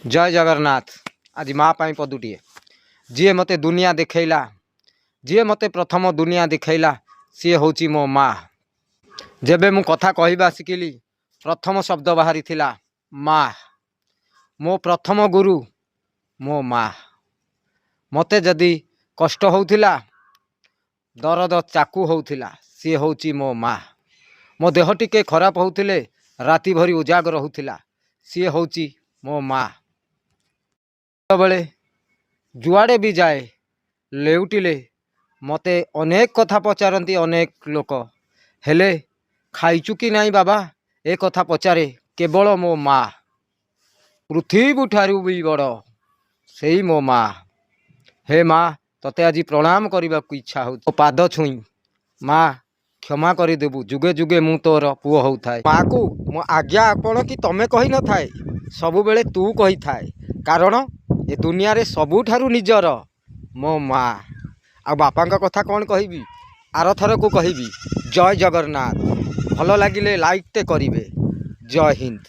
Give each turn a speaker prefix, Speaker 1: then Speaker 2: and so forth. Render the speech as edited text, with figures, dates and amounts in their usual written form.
Speaker 1: ଜୟ ଜଗନ୍ନାଥ। ଆଜି ମା ପାଇଁ ପଦୁଟିଏ। ଯିଏ ମୋତେ ଦୁନିଆ ଦେଖେଇଲା, ଯିଏ ମୋତେ ପ୍ରଥମ ଦୁନିଆ ଦେଖେଇଲା, ସିଏ ହେଉଛି ମୋ ମା। ଯେବେ ମୁଁ କଥା କହିବା ଶିଖିଲି, ପ୍ରଥମ ଶବ୍ଦ ବାହାରିଥିଲା ମା। ମୋ ପ୍ରଥମ ଗୁରୁ ମୋ ମା। ମୋତେ ଯଦି କଷ୍ଟ ହେଉଥିଲା, ଦରଦ ଚାକୁ ହେଉଥିଲା, ସିଏ ହେଉଛି ମୋ ମା। ମୋ ଦେହ ଟିକେ ଖରାପ ହେଉଥିଲେ ରାତି ଭରି ଉଜାଗର ରହୁଥିଲା, ସିଏ ହେଉଛି ମୋ ମା। ଯେତେବେଳେ ଯୁଆଡ଼େ ବି ଯାଏ, ଲେଉଟିଲେ ମୋତେ ଅନେକ କଥା ପଚାରନ୍ତି ଅନେକ ଲୋକ, ହେଲେ ଖାଇଛୁ କି ନାହିଁ ବାବା, ଏ କଥା ପଚାରେ କେବଳ ମୋ ମା। ପୃଥିବୀ ଠାରୁ ବି ବଡ଼ ସେଇ ମୋ ମା। ହେ ମା, ତୋତେ ଆଜି ପ୍ରଣାମ କରିବାକୁ ଇଚ୍ଛା ହେଉଛି, ତୋ ପାଦ ଛୁଇଁ ମା କ୍ଷମା କରିଦେବୁ, ଯୁଗେ ଯୁଗେ ମୁଁ ତୋର ପୁଅ ହଉଥାଏ। ମାକୁ ମୁଁ ଆଜ୍ଞା, ଆପଣ କି ତମେ କହିନଥାଏ, ସବୁବେଳେ ତୁ କହିଥାଏ, କାରଣ ଏ ଦୁନିଆରେ ସବୁଠାରୁ ନିଜର ମୋ ମା। ଆଉ ବାପାଙ୍କ କଥା କ'ଣ କହିବି, ଆରଥରକୁ କହିବି। ଜୟ ଜଗନ୍ନାଥ। ଭଲ ଲାଗିଲେ ଲାଇକ୍ଟେ କରିବେ। ଜୟ ହିନ୍ଦ।